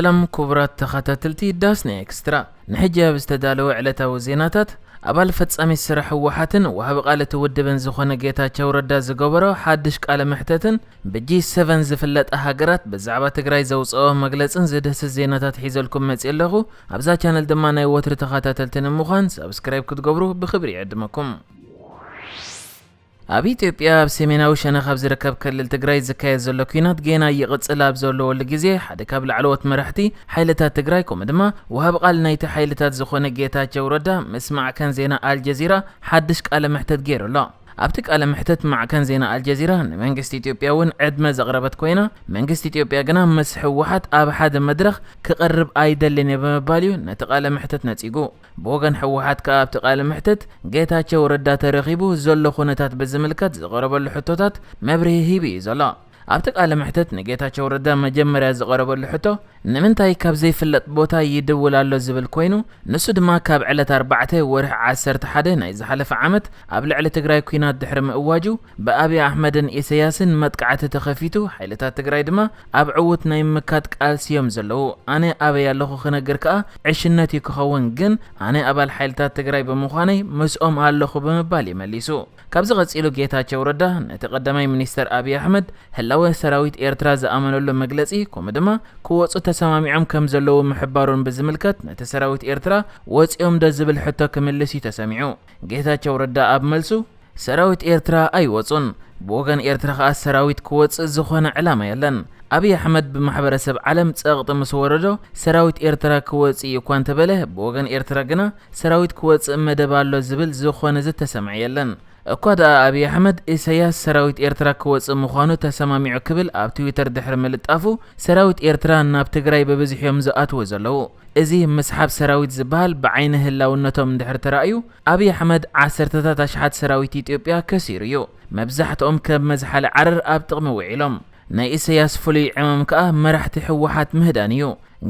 ሰላም ክቡራት ተኸታተልቲ ዳስና ኤክስትራ፣ ንሕጂ ኣብ ዝተዳለወ ዕለታዊ ዜናታት፣ ኣባል ፈጻሚ ስራሕ ህወሓትን ወሃቢ ቃል እቲ ውድብን ዝኾነ ጌታቸው ረዳ ዝገበሮ ሓድሽ ቃለ መሕተትን ብጂ ሰቨን ዝፍለጣ ሃገራት ብዛዕባ ትግራይ ዘውፅኦ መግለጽን ዝድህስስ ዜናታት ሒዘልኩም መፅእ ኣለኹ። ኣብዛ ቻነል ድማ ናይ ወትሪ ተኸታተልቲ ንምዃን ሳብስክራይብ ክትገብሩ ብክብሪ ይዕድመኩም። ኣብ ኢትዮጵያ ኣብ ሰሜናዊ ሸነኽ ኣብ ዝርከብ ክልል ትግራይ ዝካየድ ዘሎ ኲናት ጌና ይቕጽል ኣብ ዘለወሉ ግዜ፣ ሓደ ካብ ላዕለዎት መራሕቲ ሓይልታት ትግራይ ከምኡ ድማ ወሃቢ ቃል ናይቲ ሓይልታት ዝኾነ ጌታቸው ረዳ ምስ ማዕከን ዜና ኣልጀዚራ ሓድሽ ቃለ መሕተት ገይሩ ኣሎ። ኣብቲ ቃለ መሕተት ማዕከን ዜና ኣልጀዚራ ንመንግስቲ ኢትዮጵያ እውን ዕድመ ዘቕረበት ኮይና፣ መንግስቲ ኢትዮጵያ ግና ምስ ህወሓት ኣብ ሓደ መድረኽ ክቐርብ ኣይደልን እየ ብምባል እዩ ነቲ ቃለ መሕተት ነጺጉ። ብወገን ህወሓት ከኣ ኣብቲ ቃለ መሕተት ጌታቸው ረዳ ተረኺቡ ዘሎ ኩነታት ብዝምልከት ዝቐረበሉ ሕቶታት መብርሂ ሂቡ እዩ ዘሎ። ኣብቲ ቃለ መሕተት ንጌታቸው ረዳ መጀመርያ ዝቐረበሉ ሕቶ ንምንታይ ካብ ዘይፍለጥ ቦታ ይድውል ኣሎ ዝብል ኮይኑ፣ ንሱ ድማ ካብ ዕለት ኣርባዕተ ወርሒ ዓሰርተ ሓደ ናይ ዝሓለፈ ዓመት ኣብ ልዕሊ ትግራይ ኲናት ድሕሪ ምእዋጁ ብኣብይ ኣሕመድን ኢሰያስን መጥቃዕቲ ተኸፊቱ፣ ሓይልታት ትግራይ ድማ ኣብ ዕዉት ናይ ምካት ቃልሲ እዮም ዘለዉ። ኣነ ኣበይ ኣለኹ ክነግር ከኣ ዕሽነት እዩ ክኸውን፣ ግን ኣነ ኣባል ሓይልታት ትግራይ ብምዃነይ ምስኦም ኣለኹ ብምባል እዩ መሊሱ። ካብዚ ቀጺሉ ጌታቸው ረዳ ነቲ ቀዳማይ ሚኒስተር ኣብይ ኣሕመድ ህላወ ሰራዊት ኤርትራ ዝኣመነሉ መግለጺ፣ ከምኡ ድማ ክወጹ ተሰማሚዖም ከም ዘለዉ ምሕባሩን ብዝምልከት ነቲ ሰራዊት ኤርትራ ወጺኦም ዶ ዝብል ሕቶ ክምልስ እዩ ተሰሚዑ። ጌታቸው ረዳ ኣብ መልሱ ሰራዊት ኤርትራ ኣይወጹን። ብወገን ኤርትራ ከኣ ሰራዊት ክወጽእ ዝኾነ ዕላማ የለን። ኣብይ ኣሕመድ ብማሕበረሰብ ዓለም ጸቕጢ ምስ ወረዶ ሰራዊት ኤርትራ ክወጽእ እዩ እኳ እንተበለ፣ ብወገን ኤርትራ ግና ሰራዊት ክወጽእ መደብ ኣሎ ዝብል ዝኾነ ዝተሰምዐ የለን። እኳ ደኣ ኣብይ ኣሕመድ ኢሰያስ ሰራዊት ኤርትራ ክወጽእ ምዃኑ ተሰማሚዑ ክብል ኣብ ትዊተር ድሕሪ ምልጣፉ፣ ሰራዊት ኤርትራ ናብ ትግራይ ብብዝሒ እዮም ዝኣትዉ ዘለዉ። እዚ ምስሓብ ሰራዊት ዝበሃል ብዓይኒ ህላውነቶም እንድሕር ተራእዩ፣ ኣብይ ኣሕመድ ዓሰርተታት ኣሽሓት ሰራዊት ኢትዮጵያ ከሲሩ እዩ። መብዛሕትኦም ከም መዝሓሊ ዓረር ኣብ ጥቕሚ ውዒሎም። ናይ ኢሰያስ ፍሉይ ዕማም ከኣ መራሕቲ ህወሓት ምህዳን እዩ።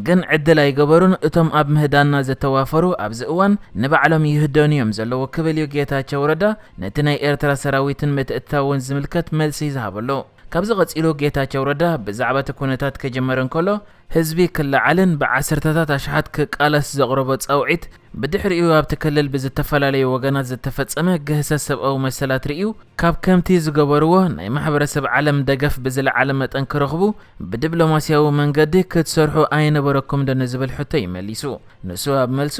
ግን ዕድል ኣይገበሩን። እቶም ኣብ ምህዳንና ዝተዋፈሩ ኣብዚ እዋን ንባዕሎም ይህደኑ እዮም ዘለዉ ክብል እዩ ጌታቸው ረዳ ነቲ ናይ ኤርትራ ሰራዊትን ምትእትታውን ዝምልከት መልሲ ዝሃበሉ። ካብዚ ቀጺሉ ጌታቸው ረዳ ብዛዕባ እቲ ኩነታት ክጅምር እንከሎ፣ ህዝቢ ክለዓልን ብዓሰርተታት ኣሽሓት ክቃለስ ዘቕረቦ ጻውዒት፣ ብድሕሪኡ ኣብቲ ክልል ብዝተፈላለዩ ወገናት ዝተፈጸመ ግህሰት ሰብኣዊ መሰላት ርእዩ፣ ካብ ከምቲ ዝገበርዎ ናይ ማሕበረሰብ ዓለም ደገፍ ብዝለዓለ መጠን ክረኽቡ ብዲፕሎማስያዊ መንገዲ ክትሰርሑ ኣይነበረኩምዶ ንዝብል ሕቶ እዩ መሊሱ። ንሱ ኣብ መልሱ፣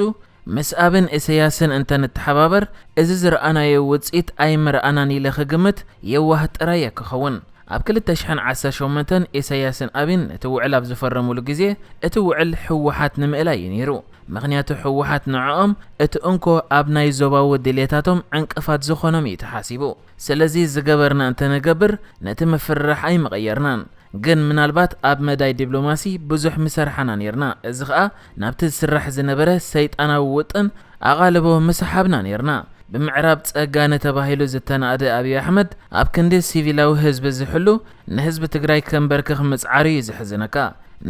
ምስ ኣብን ኢሰያስን እንተንተሓባበር፣ እዚ ዝረኣናዮ ውጽኢት ኣይምረኣናን ኢለ ክግምት የዋህ ጥራይ እየ ክኸውን። ኣብ ክልተ ሽሕን ዓሰርተ ሸሞንተን ኢሰያስን ኣብን እቲ ውዕል ኣብ ዝፈረሙሉ ግዜ፣ እቲ ውዕል ህወሓት ንምእላይ እዩ ነይሩ። ምኽንያቱ ህወሓት ንዕኦም እቲ እንኮ ኣብ ናይ ዞባዊ ድሌታቶም ዕንቅፋት ዝኾኖም እዩ ተሓሲቡ። ስለዚ ዝገበርና እንተንገብር፣ ነቲ ምፍርራሕ ኣይምቐየርናን። ግን ምናልባት ኣብ መዳይ ዲፕሎማሲ ብዙሕ ምሰርሓና ነይርና። እዚ ኸኣ ናብቲ ዝስራሕ ዝነበረ ሰይጣናዊ ውጥን ኣቓልቦ ምሰሓብና ነይርና። ብምዕራብ ጸጋነ ተባሂሉ ዝተናእደ ኣብይ ኣሕመድ ኣብ ክንዲ ሲቪላዊ ህዝቢ ዝሕሉ ንህዝቢ ትግራይ ከንበርክኽ ምጽዓሩ እዩ ዘሕዝነካ።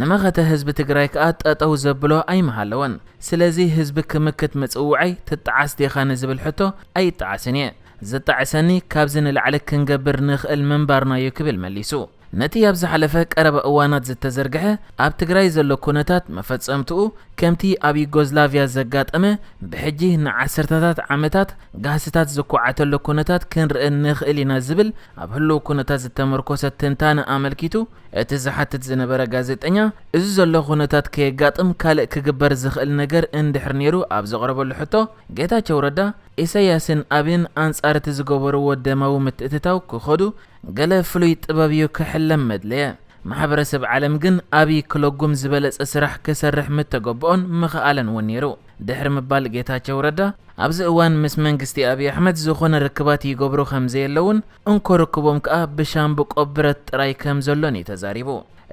ንመኸተ ህዝቢ ትግራይ ከኣ ጠጠው ዘብሎ ኣይምሃለወን። ስለዚ ህዝቢ ክምክት ምጽውዓይ ትጠዓስ ዲኻ ንዝብል ሕቶ ኣይጠዓስን እየ። ዝጠዓሰኒ ካብዚ ንላዕሊ ክንገብር ንኽእል ምንባርና እዩ ክብል መሊሱ። ነቲ ኣብ ዝሓለፈ ቀረባ እዋናት ዝተዘርግሐ ኣብ ትግራይ ዘሎ ኩነታት መፈጸምትኡ ከምቲ ኣብ ዩጎዝላቭያ ዘጋጠመ ብሕጂ ንዓሰርተታት ዓመታት ጋህስታት ዝኮዓተሎ ኩነታት ክንርኢ ንኽእል ኢና ዝብል ኣብ ህሉው ኩነታት ዝተመርኮሰ ትንታነ ኣመልኪቱ እቲ ዝሓትት ዝነበረ ጋዜጠኛ፣ እዚ ዘሎ ኩነታት ከየጋጥም ካልእ ክግበር ዝኽእል ነገር እንድሕር ነይሩ ኣብ ዘቕረበሉ ሕቶ፣ ጌታቸው ረዳ፣ ኢሳያስን ኣብይን ኣንጻር እቲ ዝገበርዎ ደማዊ ምትእትታው ክኸዱ ገለ ፍሉይ ጥበብ እዩ ክሕለም መድለየ። ማሕበረሰብ ዓለም ግን ኣብይ ክለጉም ዝበለጸ ስራሕ ክሰርሕ ምተገበኦን ምኽኣለን እውን ነይሩ ድሕሪ ምባል ጌታቸው ረዳ፣ ኣብዚ እዋን ምስ መንግስቲ ኣብይ ኣሕመድ ዝኾነ ርክባት ይገብሩ ከም ዘየለውን እንኮ ርክቦም ከኣ ብሻምብቆ ብረት ጥራይ ከም ዘሎን እዩ ተዛሪቡ።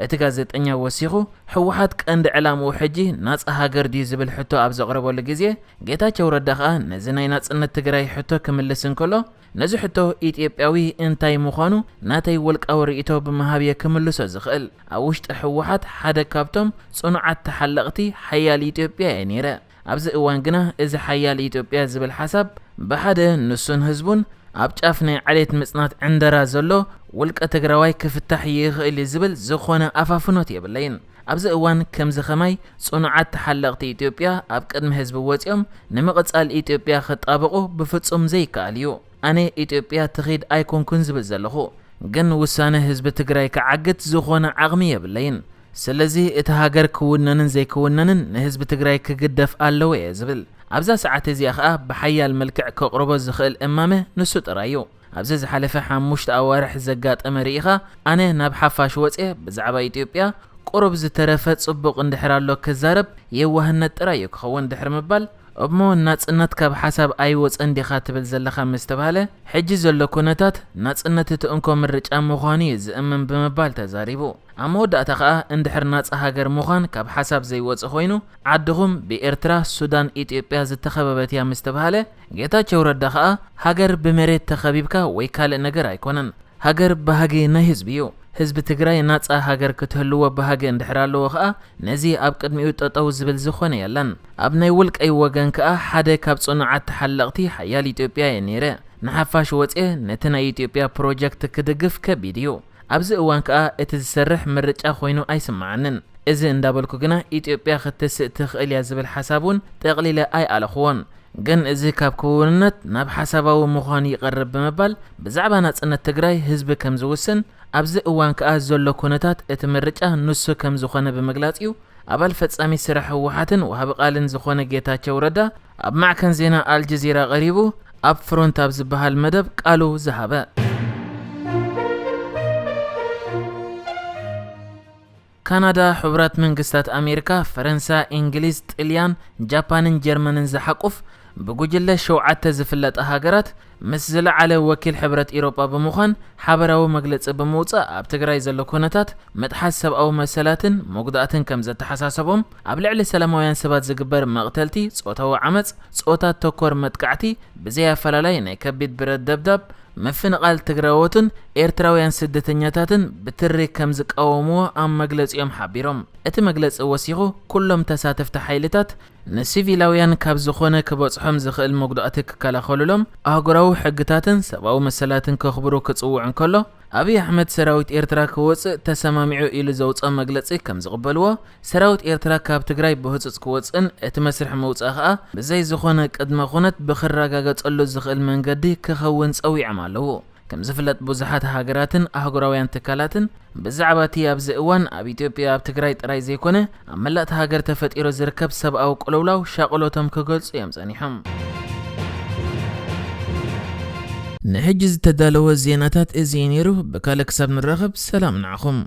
እቲ ጋዜጠኛ ወሲኹ፣ ህወሓት ቀንዲ ዕላምኡ ሕጂ ናጻ ሃገር ድዩ ዝብል ሕቶ ኣብ ዘቕረበሉ ግዜ፣ ጌታቸው ረዳ ከኣ ነዚ ናይ ናጽነት ትግራይ ሕቶ ክምልስ እንከሎ፣ ነዚ ሕቶ ኢትዮጵያዊ እንታይ ምዃኑ ናተይ ውልቃዊ ርእይቶ ብምሃብ እየ ክምልሶ ዝኽእል። ኣብ ውሽጢ ህወሓት ሓደ ካብቶም ጽኑዓት ተሓለቕቲ ሓያል ኢትዮጵያ እየ ነይረ። ኣብዚ እዋን ግና እዚ ሓያል ኢትዮጵያ ዝብል ሓሳብ ብሓደ ንሱን ህዝቡን ኣብ ጫፍ ናይ ዓሌት ምጽናት ዕንደራ ዘሎ ውልቀ ትግራዋይ ክፍታሕ ይኽእል እዩ ዝብል ዝኾነ ኣፋፍኖት የብለይን። ኣብዚ እዋን ከምዚ ከማይ ጽኑዓት ተሓለቕቲ ኢትዮጵያ ኣብ ቅድሚ ህዝቢ ወጺኦም ንምቕጻል ኢትዮጵያ ክጣበቑ ብፍጹም ዘይከኣል እዩ። ኣነ ኢትዮጵያ ትኺድ ኣይኮንኩን ዝብል ዘለኹ፣ ግን ውሳነ ህዝቢ ትግራይ ክዓግት ዝኾነ ዓቕሚ የብለይን። ስለዚ እቲ ሃገር ክውነንን ዘይክውነንን ንህዝቢ ትግራይ ክግደፍ ኣለዎ እየ ዝብል። ኣብዛ ሰዓት እዚኣ ኸኣ ብሓያል መልክዕ ከቕርቦ ዝኽእል እማመ ንሱ ጥራይ እዩ። ኣብዚ ዝሓለፈ ሓሙሽተ ኣዋርሕ ዘጋጠመ ርኢኻ፣ ኣነ ናብ ሓፋሽ ወፅየ ብዛዕባ ኢትዮጵያ ቁሩብ ዝተረፈ ጽቡቕ እንድሕር ኣሎ ክዛረብ የዋህነት ጥራይ እዩ ክኸውን ድሕሪ ምባል፣ እሞ ናጽነት ካብ ሓሳብ ኣይወጸን ዲኻ ትብል ዘለኻ ምስ ተባህለ፣ ሕጂ ዘሎ ኩነታት ናጽነት እቲ እንኮ ምርጫ ምዃኑ እዩ ዝእምን ብምባል ተዛሪቡ። ኣብ መወዳእታ ኸኣ እንድሕር ናጻ ሃገር ምዃን ካብ ሓሳብ ዘይወጽእ ኮይኑ፣ ዓድኹም ብኤርትራ፣ ሱዳን፣ ኢትዮጵያ ዝተኸበበት እያ ምስ ተባህለ፣ ጌታቸው ረዳ ኸኣ ሃገር ብመሬት ተኸቢብካ ወይ ካልእ ነገር ኣይኮነን። ሃገር ባህጊ ናይ ህዝቢ እዩ። ህዝቢ ትግራይ ናጻ ሃገር ክትህልዎ ባህጊ እንድሕር ኣለዎ ኸኣ ነዚ ኣብ ቅድሚኡ ጠጠው ዝብል ዝኾነ የለን። ኣብ ናይ ውልቀይ ወገን ከኣ ሓደ ካብ ጽኑዓት ተሓለቕቲ ሓያል ኢትዮጵያ እየ ነይረ። ንሓፋሽ ወፅየ ነቲ ናይ ኢትዮጵያ ፕሮጀክት ክድግፍ ከቢድ እዩ። ኣብዚ እዋን ከኣ እቲ ዝሰርሕ ምርጫ ኮይኑ ኣይስምዓንን። እዚ እንዳበልኩ ግና ኢትዮጵያ ክትስእ ትኽእል እያ ዝብል ሓሳብ እውን ጠቕሊለ ኣይኣለኽዎን። ግን እዚ ካብ ክውንነት ናብ ሓሳባዊ ምዃን ይቐርብ ብምባል ብዛዕባ ናጽነት ትግራይ ህዝቢ ከም ዝውስን፣ ኣብዚ እዋን ከኣ ዘሎ ኩነታት እቲ ምርጫ ንሱ ከም ዝኾነ ብምግላጽ እዩ ኣባል ፈጻሚ ስራሕ ህወሓትን ወሃቢ ቃልን ዝኾነ ጌታቸው ረዳ ኣብ ማዕከን ዜና ኣልጀዚራ ቀሪቡ ኣብ ፍሮንት ኣብ ዝበሃል መደብ ቃሉ ዝሃበ። ካናዳ፣ ሕቡራት መንግስታት ኣሜሪካ፣ ፈረንሳ፣ እንግሊዝ፣ ጥልያን፣ ጃፓንን ጀርመንን ዝሓቁፍ ብጉጅለ ሸውዓተ ዝፍለጣ ሃገራት ምስ ዝለዓለ ወኪል ሕብረት ኢሮጳ ብምዃን ሓበራዊ መግለጺ ብምውጻእ ኣብ ትግራይ ዘሎ ኩነታት ምጥሓስ ሰብኣዊ መሰላትን መጉዳእትን ከም ዘተሓሳሰቦም፣ ኣብ ልዕሊ ሰላማውያን ሰባት ዝግበር መቕተልቲ፣ ጾታዊ ዓመጽ፣ ጾታ ተኮር መጥቃዕቲ፣ ብዘይ ኣፈላላይ ናይ ከቢድ ብረት ደብዳብ፣ ምፍንቓል ትግራዎትን ኤርትራውያን ስደተኛታትን ብትሪ ከም ዝቃወምዎ ኣብ መግለጺኦም ሓቢሮም። እቲ መግለጺ ወሲኹ፣ ኩሎም ተሳተፍቲ ሓይልታት ንሲቪላውያን ካብ ዝኾነ ክበጽሖም ዝኽእል መጉዳእቲ ክከላኸሉሎም ኣህጉራዊ ሕግታትን ሰብኣዊ መሰላትን ከኽብሩ ክጽውዕ እንከሎ፣ ኣብይ ኣሕመድ ሰራዊት ኤርትራ ክወጽእ ተሰማሚዑ ኢሉ ዘውጽኦ መግለጺ ከም ዝቕበልዎ፣ ሰራዊት ኤርትራ ካብ ትግራይ ብህጹጽ ክወጽእን እቲ መስርሕ ምውጻእ ከኣ ብዘይ ዝኾነ ቅድመ ኩነት ብኽረጋገጸሉ ዝኽእል መንገዲ ክኸውን ጸዊዖም ኣለዉ። ከም ዝፍለጥ ብዙሓት ሃገራትን ኣህጉራውያን ትካላትን ብዛዕባ እቲ ኣብዚ እዋን ኣብ ኢትዮጵያ ኣብ ትግራይ ጥራይ ዘይኮነ ኣብ መላእቲ ሃገር ተፈጢሩ ዝርከብ ሰብኣዊ ቅልውላው ሻቕሎቶም ክገልጹ እዮም ጸኒሖም። ንሕጂ ዝተዳለወ ዜናታት እዚ እዩ ነይሩ። ብካልእ ክሳብ ንራኸብ ሰላም ንዓኹም።